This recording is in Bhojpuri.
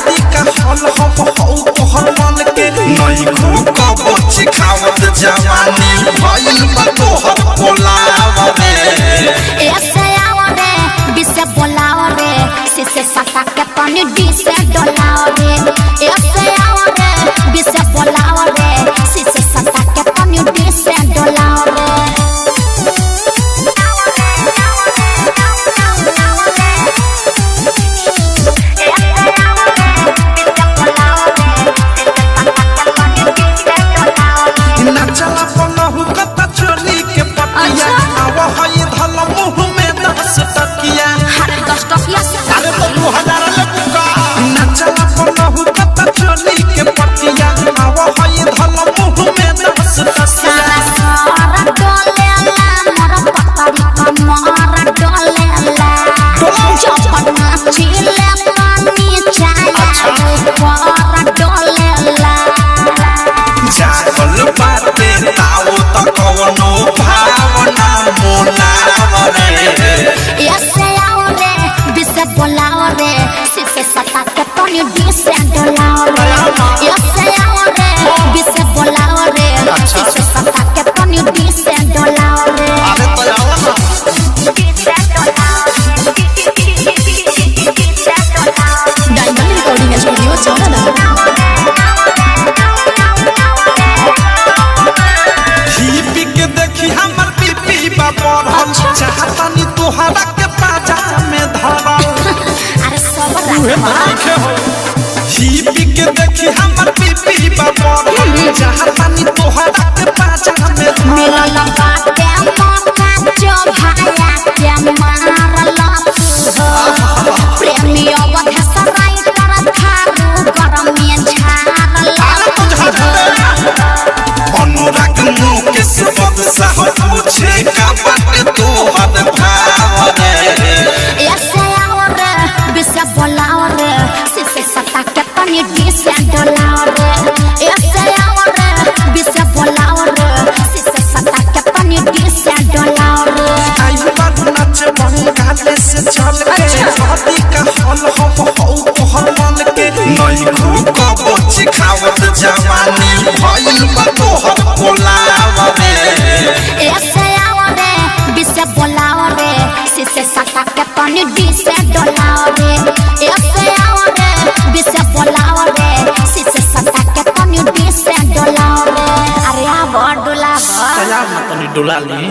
शादी का हल हम हौ तोहर मन के नई खो कबो चिखावत जवानी भइल बा तोहर बोलाव रे। ऐसे आओ रे बिसे बोलाओ रे सिसे सटा के तनी डिसे डोलाओ रे। ऐसे आओ रे बिसे बोलाओ रे सिसे सटा के तनी डिसे डोलाओ रे। नचला पनहु कत चोली के पटिया आव हई धल मुँह में 10 टकिया। हर 10 टकिया से अरे तो 2000 ले बुका। नचला पनहु कत चोली के पटिया आव हई धल मुँह में 10 टकिया। सारा सारा डोलेला मोर पतरी कमर डोलेला जब नाचिले पानी छाया ऊपर डोलेला। जागल बाटे ताओ त कवनो भावना मोलाव रे। ऐसे आओ रे बिसे बोलाओ रे सिसे सटा के तनी डिसे डोलाओ रे। ऐसे आओ रे बिसे बोलाओ रे सिसे सटा के तनी डिसे डोलाओ रे। अरे तो आओ ना। डायमंड रिकॉर्डिंग स्टूडियो चौराहा। पी के देखी हमर पीपी बा बढ़ल चाहतानी तोहरा के पाजा में धरल। अरे सब उहे नइखे हो। पी के देखी हमर पीपी बा बढ़ल चाहतानी तोहरा के पाजा में धरल। मिलल बाटे मौका जो भाया के मारल तू हो प्रेमी अवध सराय कर थारू गरमी झारल अरे तुझा अनुराग मुकेश बदशाह पूछे का बाटे तोहर भाव रे। ऐसे आओ रे बिसे बोलाओ रे सिसे सटा के तनी डिसे डोलाओ रे। ऐसे आओ रे बिसे बोलाओ रे सिसे सटा के तनी डिसे डोलाओ रे। आई बारू नाचे बंगाले से चल के शादी का हल हम हौ तोहर मन के नई खो कबो चिखावत जवानी भइल बा तोहर बोलाव रे। ऐसे आओ रे बिसे बोलाओ रे सिसे सटा के तनी डिसे डोलाओ रे। ऐसे आओ रे बिसे बोलाओ रे सिसे सटा के तनी डिसे डोलाओ रे। अरे आबो डोलाओ। तैयार ना तनी डोला ली।